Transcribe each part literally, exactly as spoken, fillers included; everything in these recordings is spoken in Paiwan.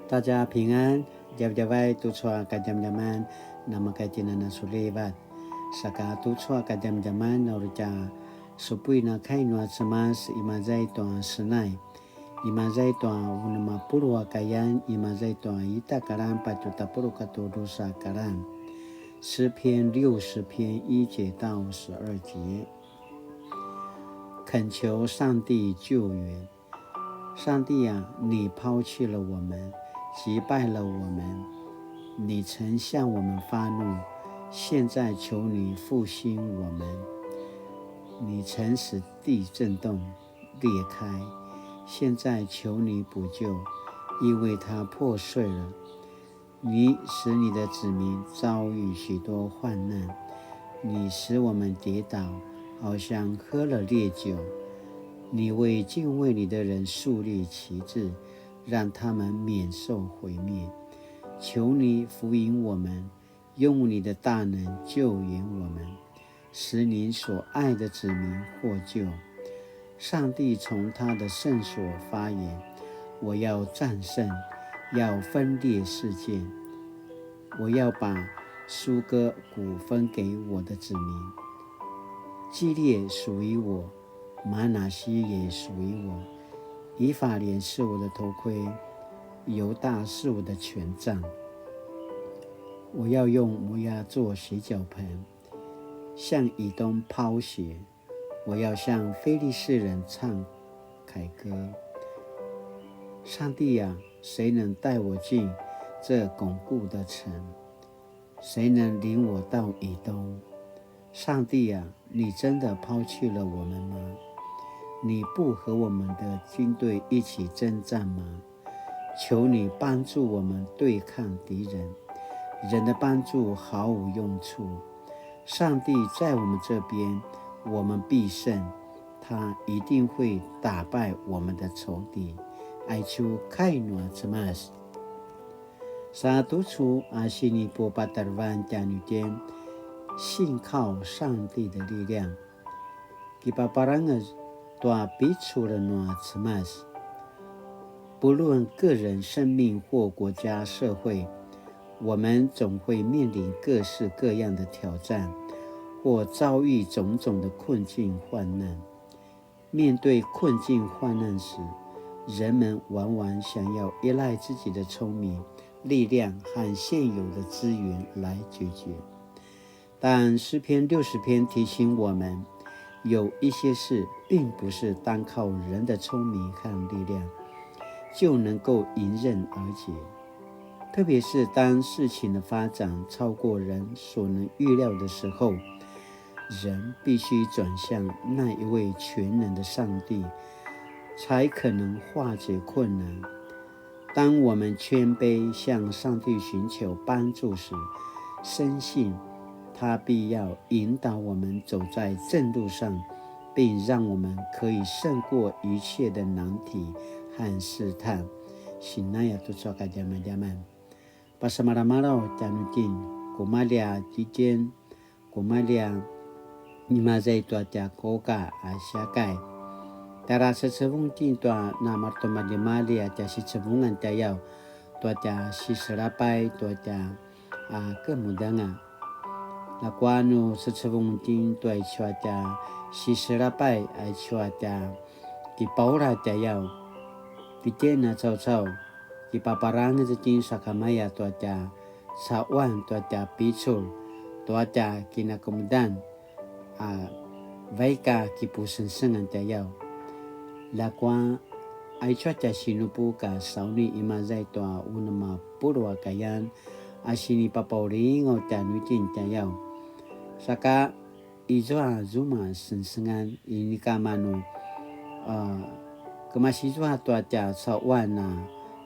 大家平安, djavadjavay tucu a kadjamadjaman, namakaitinana sulivat. Saka tucu a kadjamadjaman, na uri tja supuin a kai nua Cemas, imaza i tua Senai, imaza i tua unem a puluq a kayan, imaza i tua ita karan patju tapuluq katua drusa karan. 诗篇六十篇一节到十二节。恳求上帝救援。上帝啊，你抛弃了我们，击败了我们，你曾向我们发怒，现在求你复兴我们。你曾使地震动，裂开，现在求你补救，因为它破碎了。你使你的子民遭遇许多患难，你使我们跌倒，好像喝了烈酒。你为敬畏你的人树立旗帜，让他们免受毁灭。求你扶引我们，用你的大能救援我们，使你所爱的子民获救。上帝从他的圣所发言：我要战胜，要分裂世界，我要把苏哥谷分给我的子民。基列属于我，玛拿西也属于我，以法莲是我的头盔，犹大是我的权杖。我要用摩押做洗脚盆，向以东抛鞋。我要向非利士人唱凯歌。上帝啊，谁能带我进这巩固的城？谁能领我到以东？上帝啊，你真的抛弃了我们吗？你不和我们的军队一起征战吗？求你帮助我们对抗敌人。人的帮助毫无用处。上帝在我们这边，我们必胜。他一定会打败我们的仇敌。Aicu kai nua Cemas. Sa tucu a sinipupatarevan tjanuitjen, 信靠上帝的力量。Kipaparangez tua picul nua Cemas. 不论个人生命或国家社会，我们总会面临各式各样的挑战，或遭遇种种的困境患难。面对困境患难时，人们往往想要依赖自己的聪明、力量和现有的资源来解决。但诗篇六十篇提醒我们，有一些事并不是单靠人的聪明和力量就能够迎刃而解。特别是当事情的发展超过人所能预料的时候，人必须转向那一位全能的上帝，才可能化解困难。当我们谦卑向上帝寻求帮助时，深信他必要引导我们走在正路上，并让我们可以胜过一切的难题和试探。Sinaya tucu a kadjamadjaman. Pasemalamalaw tjanuitjen, kumalja tjitjen, kumalja imaza i tua tja kuka a siakai. Tjara secevung itjen tua namaretimaljimalji a tja sicevungan tjayaw, tua tja siselapay, tua tja, a, kemudanga. Ljakua nu secevung itjen tua aicu a tja siselapay, aicu a tja kipaula tjayaw. Pitjen a caucau, kipaparangez itjen sakamaya tua tja caquan, tua tja picul, tua tja kinakemudan, a vaik a kipusengsengan tjayaw. Ljakua, aicu a tja sinupu ka sauni imaza i tua unem a puluq a kayan, a sinipapaulingaw tjanuitjen tjayaw. Saka, izua zuma sengsengan inika manu, a, kemasizua tua tja caquan a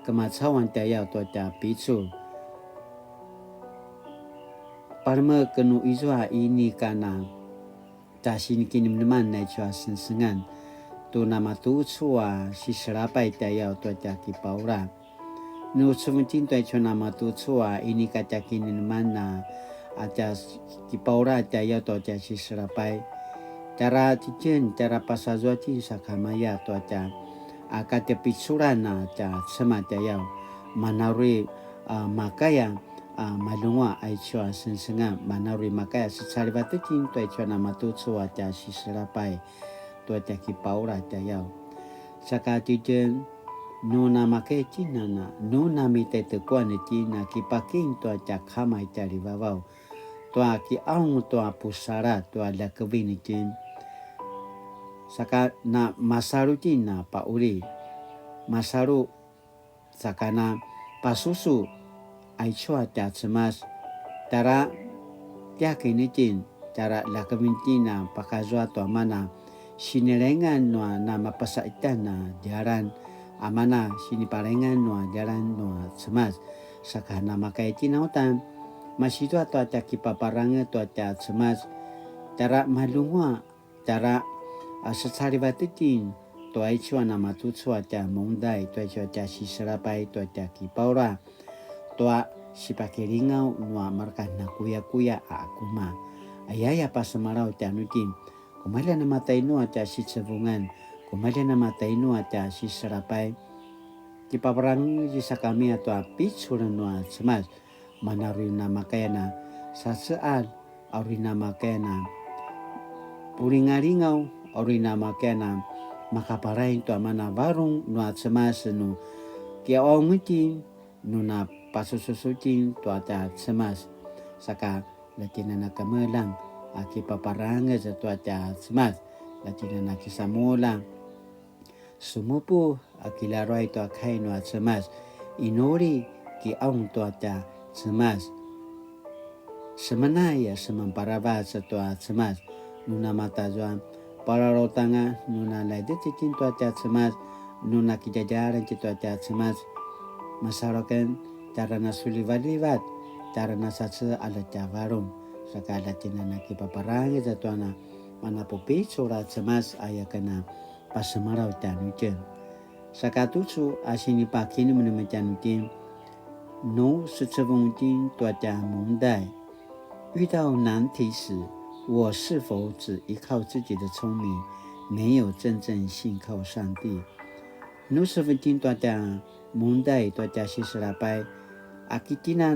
kemacauan tjayaw tua tja picul. Palemek nu izua inika na tja sinikinemneman naicu a sengsengan tu namatucu a siselapay tjayaw tua tja kipaula. Nu cevung itjen tua aicu namatucu a inika tja kinemneman a, a tja kipaula tjayaw tua tja siselapay. Tjara tjitjen, tjara pasazua itjen sakamaya tua tja, a katjapiculan a tja Cemas tjayaw. manauri a makaya a malunguaq aicu a sengsengan, manauri makaya secalivat itjen tua aicu a namatucu a tja siselapay tua tja kipaula tjayaw. Saka titjen, nu namakaya itjen a, nu namitaitekuan itjen a kipakim tua tja kama i tjalivavaw tua kiqaung tua pusala tua ljakevin itjen. Saka na masalu itjen a pauli, masalu saka na pasusu aicu a tja Cemas, tjara tiakin itjen, tjara ljakevin itjen a pakazua tua mana sinilengan nua namapasaitan a djalan, a mana sinipalengan nua djalan nua Cemas. Saka namakaya itjen a uta, masi tua tua tja kipaparangez tua tja Cemas, tjara malunguaq, tjara a secalivat itjen tua aicu a namatucu a tja mungdai, tua aicu a tja siselapay tua tja kipaula, tua sipakilingaw nua marka nakuyakuya a akuma. Ayaya pasemalaw tjanuitjen, kumalja namatainu a tja sicevungan, kumalja namatainu a tja siselapay. Kipaparangez sakamaya tua picul nua Cemas, manauri namakaya na saceal, auri namakaya na pulingalingaw, auri namakaya na makapalaing tua mana varung nua Cemas nu kiqaung itjen, nu napasususu itjen tua tja Cemas. Saka la itjen a na kemeljang a kipaparangez tua tja Cemas, la itjen a na kisamulja. Sumupu a kilaruay tua kai nua Cemas, inuli kiqaung tua tja Cemas. Semenay a semanparavac tua Cemas, nu namatazua palalautanga, nu nalaidec itjen tua tja Cemas, nu nakidjadjalan itjen tua tja Cemas. Masalu aken, tjara nasulivalivat, tjara nasaceal a tja varung. Saka la itjen a na kipaparangez tua na mana pupicul a Cemas, aya ken a pasemalaw tjanuitjen. Saka tucu a sinipakinemenem tjanuitjen, nu secevung itjen tua tja mungdai. 遇到難題時，我是否只依靠自己的聰明，沒有真正信靠上帝？ Nu secevung itjen tua tja mungdai, tua tja siselapay, a ki tjen a,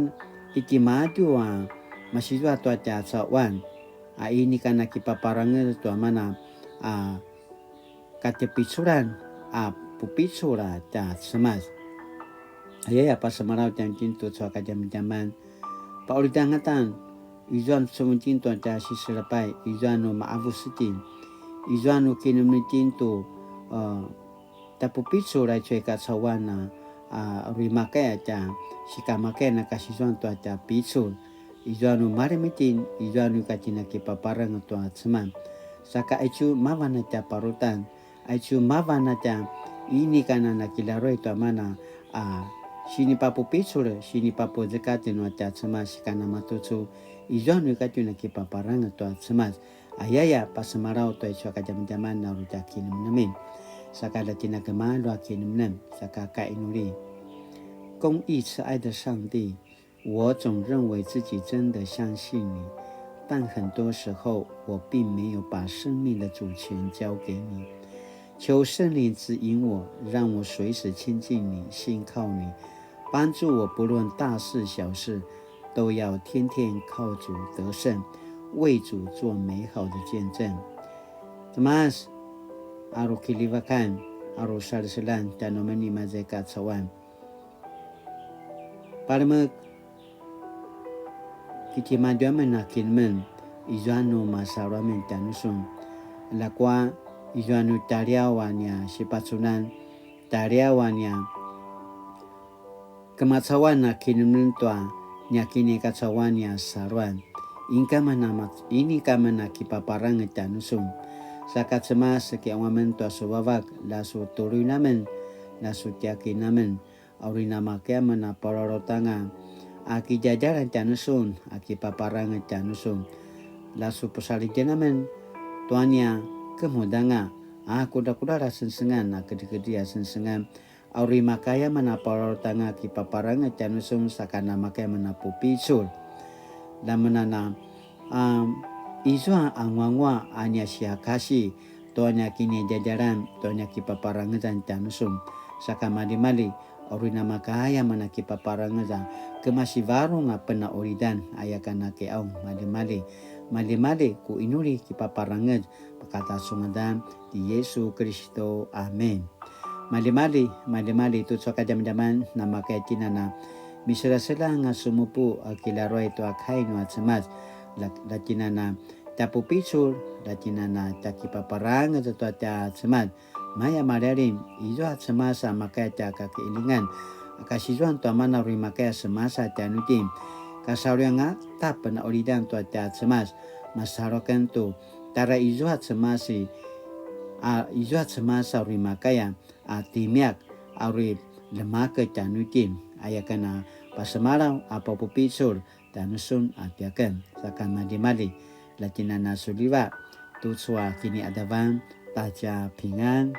i timadju a masi zua tua tja cawan, a inika nakipaparangez tua mana a katjepiculan a pupicul a tja Cemas. Ayaya pasemalaw tjanuitjen tucu a kadjamadjaman. Paqulid angata, izua nu secevung itjen tua tja siselapay, izua nu maqavus itjen, izua nu kinemenem itjen tu, a, tja pupicul aicu a i kacauan a, a, uri makaya tja sikamakaya na kasizuan tua tja picul. Izua nu malem itjen, izua nu ika tjen a kipaparangez tua Cemas. Saka aicu mavan a tja parutan, aicu mavan a tja inika na nakilaruay tua mana a sinipapupicul, sinipapuzekatj nua tja Cemas sika namatucu, izua nu ika tjen a kipaparangez tua Cemas. Ayaya pasemalaw tua aicu a kadjamadjaman na uri tja kinemenemin. Saka la tjen a gemalju a kinemenem, saka kainuli. 公义慈爱的上帝，我总认为自己真的相信你，但很多时候我并没有把生命的主权交给你。求圣灵指引我，让我随时亲近你，信靠你，帮助我不论大事小事，都要天天靠主得胜，为主做美好的见证。Cemas, aru kilivakan, aru saliselan, tjanuamen i maza i kacauan. Palemek, ki timadju amen a kinemenem, izua nu masalu amen tjanusun. Ljakua, izua nu tjaliaw a nia sipacunan, tjaliaw a nia kemacauan a kinemenem tua nia kinikacauan nia saluan. Inika amen a mac-, inika amen a kipaparangez tjanusun. Saka Cemas, kiqaung amen tua su vavak, la su tuluin amen, la su tjakin amen, a uri namakaya amen a palalautanga a kidjadjalan tjanusun, a kipaparangez tjanusun. La su pusaladjen amen tua nia kemudanga a kudrakudral a sengsengan, a kedrikedri a sengsengan, a uri makaya amen a palalautanga a kipaparangez tjanusun, saka namakaya amen a pupicul. La amen a na, a, izua a nguanguaq a nia siakasi tua nia kinidjadjalan, tua nia kipaparangezan tjanusun, saka maljimalji, uri namakaya mana kipaparangez a kemasi varung a penaqulidan aya ka na kiqaung. Maljimalji, maljimalji ku inuli kipaparangez pakata su ngadan ti Yesu Kiristu. Amen. Maljimalji, maljimalji tucu a kadjamadjaman namakaya tjen a na miselaselang a sumupu a kilaruay tua kai nua Cemas, la, la tjen a na tja pupicul, la tjen a na tja kipaparangez tua tja Cemas. Maya maljialjim, izua Cemas a makaya tja kakiqilingan, a kasizuan tua mana uri makaya semasa tjanuitjen. Kasaluan angata penaqulidan tua tja Cemas, masalu aken tu tara izua Cemas i, a izua Cemas a uri makaya, a timiak, a uri lemaket tjanuitjen, aya ken a pasemalaw a papupicul tjanusun a tiaken, saka maljimalji, la tjen a na suliva, tucu a kiniqadavan, ta tja pingan.